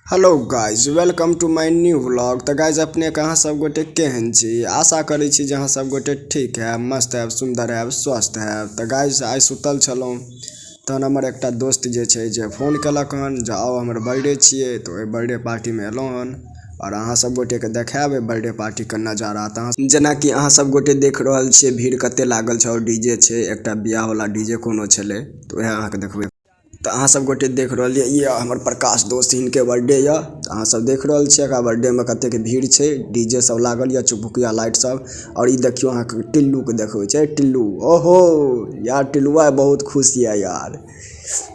Hello guys, welcome to my new vlog. तऽ guys अपने के अहाँ सब गोटे केहन छी? आशा करै छी जे अहाँ सब गोटे ठीक हैब, मस्त हैब, सुन्दर हैब, स्वस्थ हैब। तऽ गाइज आइ सुतल छलहुँ, तहन हमर एकटा दोस्त जे छै जे फोन केलक हन जे आउ, हमर बर्थडे छियै। तऽ ओहि बर्थडे पार्टीमे एलहुँ हन आओर अहाँ सब गोटेके देखायब एहि बर्थडे पार्टीके नजारा। तऽ जेनाकि अहाँ सब गोटे देख रहल छियै, भीड़ कते लागल छै आओर डीजे छै, एकटा बियाह वाला डीजे कोनो छलै, तऽ उएह अहाँके देखबै। तऽ अहाँ सब गोटे देख रहल छियै, ई हमर प्रकाश दोस्त, हिनके बर्थडे यऽ। तऽ अहाँ सब देख रहल छियै एकरा बर्थडे में कतेक भीड़ छै, डीजे सब लागल यऽ, चुकभुकिया लाइट सब। आओर ई देखियौ, अहाँके टिल्लू के देखबै छै। टिल्लू, ओहो यार, टिल्लुआ बहुत खुश यऽ यार।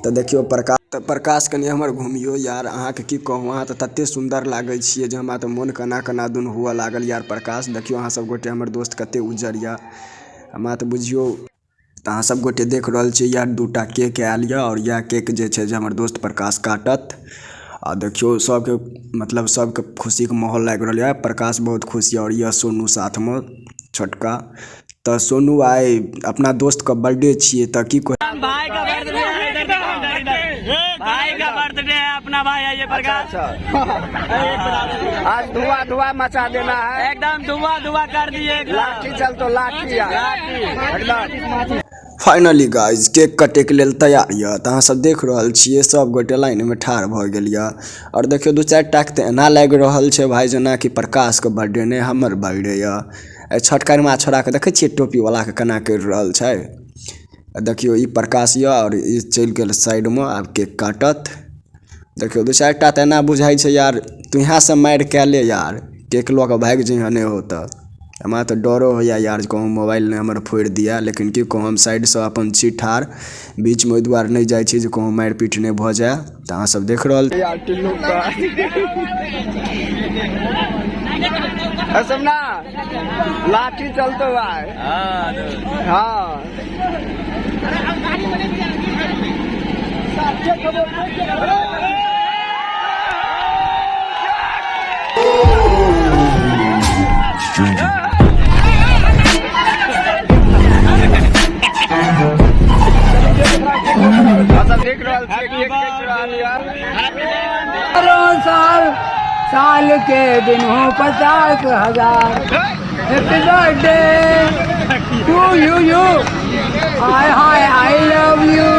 तऽ देखियौ प्रकाश, तऽ प्रकाश कनि हमर घुमियौ यार। अहाँके की कहू, अहाँ तऽ तते सुन्दर लागै छियै जे हमरा तऽ मोन केना केना दुन हुअ लागल यार। प्रकाश, देखियौ अहाँ सब गोटे, हमर दोस्त कते उज्जर यऽ, हमरा तऽ बुझियौ। तऽ अहाँ सब गोटे देख रहल छियै यार, दूटा केक आयल यऽ आओर इएह केक जे छै जे हमर दोस्त प्रकाश काटत। आ देखियौ, सबके मतलब सबके खुशीके माहौल लागि रहल यऽ। प्रकाश बहुत खुश यऽ आओर यऽ सोनू साथमे छोटका। तऽ सोनू, आइ अपना दोस्तके बर्थडे छियै, तऽ की कह भाई का बर्थडे है। इधर देखो, इधर इधर, भाई का बर्थडे है। अपना भाई है ये प्रकाश। आज धुआं धुआं मचा देना है। एकदम धुआं धुआं कर दिए एकदम। लाठी चल तो लाठी यार, एकदम। फाइनली गाइज, केक कटैके लेल तैयार यऽ। तऽ अहाँ सब देख रहल छियै, सब गोटे लाइनमे ठाढ़ भऽ गेल यऽ। आओर देखियौ, दू चारि टाके तऽ एना लागि रहल छै भाय जेनाकि प्रकाशके बर्थडे नहि, हमर बर्थडे यऽ। एहि छोटकनमा छोड़ाके देखै छियै, टोपीवलाके केना करि रहल छै। आ देखियौ, ई प्रकाश यऽ आओर ई चलि गेल साइडमे, आब केक काटत। देखियौ, दू चारि टा तऽ एना बुझाइ छै यार, तोहेँ मारि कए ले यार, केक लऽ कऽ भागि जइहेँ नहि हो। तऽ हमरा तऽ डरो होइए यार, जे कहूँ मोबाइल नहि हमर फोड़ि दिए। लेकिन की कहू, हम साइडसँ अपन छी ठाढ़, बीचमे ओहि दुआरे नहि जाइ छी जे कहूँ मारि पीट नहि भऽ जाय। तऽ अहाँ सब देख रहल यार टिल्लू का असमना लाठी चलतो भाई। हाँ, Stranger. सब देख रहल छियै, केक काटि रहल यार। साल साल के दिन हो 50,000। Happy birthday to you you, hi hi, I love you.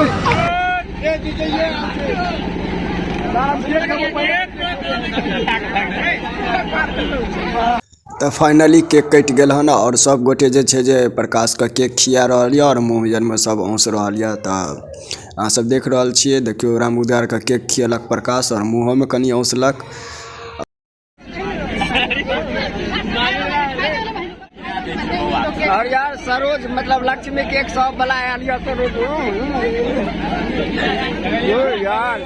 तऽ फाइनली केक कटि गेल हन आओर सब गोटे जे छै जे प्रकाशके केक खिया रहल यऽ आओर मुँह आरमे सब औंस रहल यऽ। तऽ अहाँ सब देख रहल छियै, देखियौ, राम उदारके केक खियेलक प्रकाश आओर मुँहोमे कनि औंसलक। और यार सरोज, मतलब लक्ष्मी केक शॉप वाला आयल यऽ सरोज। यो यार,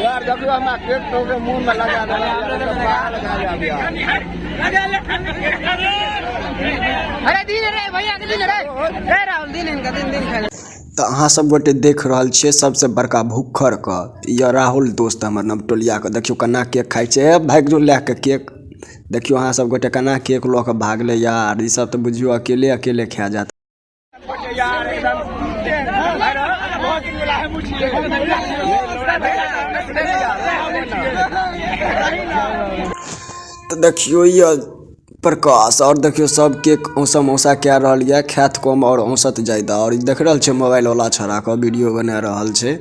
यार देखियौ, हमरा केक तो के मुंह में लगा देलक, लगा जाब यार। अरे दिन रे भैया के दिन रे, रे राहुल, दिन इनका दिन दिन खा। तऽ अहाँ सब गोटे देख रहल छियै सबसे बड़का भूखड़ के यऽ राहुल दोस्त हमर नवटोलिया के। देखियौ केना केक खाइ छै। ए भागि जो लए के केक। देखियौ अहाँ सब गोटे, केना केक लऽ कऽ भागलै यार। ई सब तऽ बुझियौ अकेले अकेले खा जायत। यार एकदम तऽ देखियौ, यऽ प्रकाश आओर देखियौ, सब केक औंसा मौसा कए रहल यऽ, खायत कम आओर औंसत ज्यादा। आओर ई देख रहल छै, मोबाइल वाला छोड़ा के वीडियो बना रहल छै।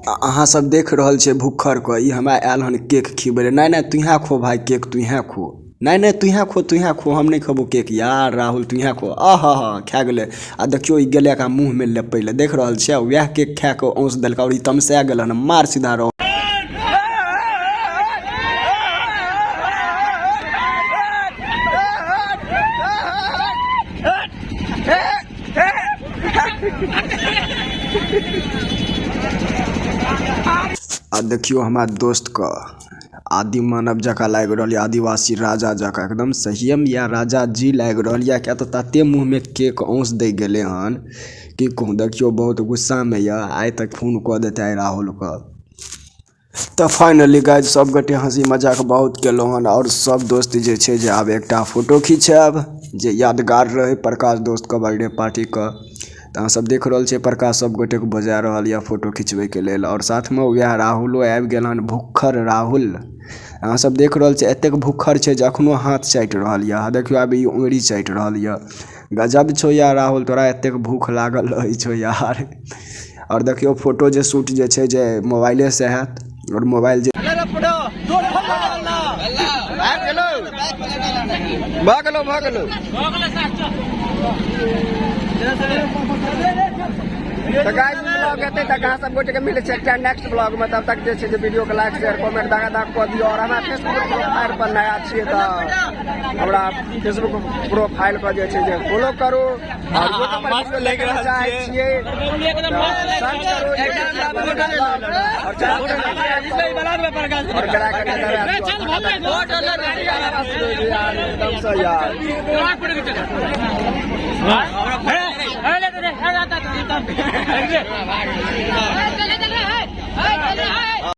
आ अहाँ सब देख रहल छियै भूखड़ के, ई हमरा आयल हन केक खिबै लए। नहि नहि, तूहें खो भाय केक, तूहें खो। नहि नहि, तूहें खो, तूहें खो, हम नहि खेबो केक यार। राहुल, तूहें खो। आहा हा, खा गेलै। आ देखियौ, ई गेलै एकरा मुँहमे लेपै लए। देख रहल छियै, वएह केक खा कऽ औंस देलकै आओर ई तमसा गेल हन, मार सीधा रहो। आ देखियौ, हमरा दोस्तके आदि मानव जकाँ लागि रहल यऽ, आदिवासी राजा जकाँ, एकदम सहिएमे या राजा जी लागि रहल यऽ, किया तऽ तते मुँहमे केक औंस दै गेलै हन, की कहूँ। देखियौ, बहुत गुस्सामे यऽ, आइ तक खून कऽ देतै आइ राहुलके। तऽ फाइनली गाइज, सब गोटे हँसी मजाक बहुत केलहुँ हन आओर सब दोस्त जे छै जे आब एकटा फोटो खिंचायब जे यादगार रहै प्रकाश दोस्तके बर्थडे पार्टीके। तऽ अहाँ सब देख रहल छियै, प्रकाश सब गोटेके बजा रहल यऽ फोटो खिचबैके लेल आओर साथमे वएह राहुलो आबि गेल हन, भुक्खड़ राहुल। अहाँ सब देख रहल छी एतेक भूखड़ छै जे अखनो हाथ चाटि रहल ये देखियो आब ई उंगरी चाटि रहल ये गजब छौ यार राहुल तोरा एतेक भूख लागल रहे छौ यार। और देखियो फोटो जे शूट जे छै जे मोबाइले से हैत और मोबाइल जे भऽ गेलौ भऽ गेलौ। तऽ गाइस, ब्लॉग एतै तक। अहाँ सब गोटे के मिलै छै एकटा नेक्स्ट ब्लॉग में। तब तक जे छै जे वीडियो के लाइक, शेयर, कमेंट दागा दाग कऽ दियौ। और हमरा फेसबुक प्रोफाइल पर नया छियै तऽ हमरा फेसबुक प्रोफाइल पर जे छै जे फॉलो करू। और यूट्यूब पर वीडियो देखै लए चाहै छियै तऽ सर्च करू और चैनल और बेल आइकन के दबा दियौ यार, एकदम से यार। चले चले।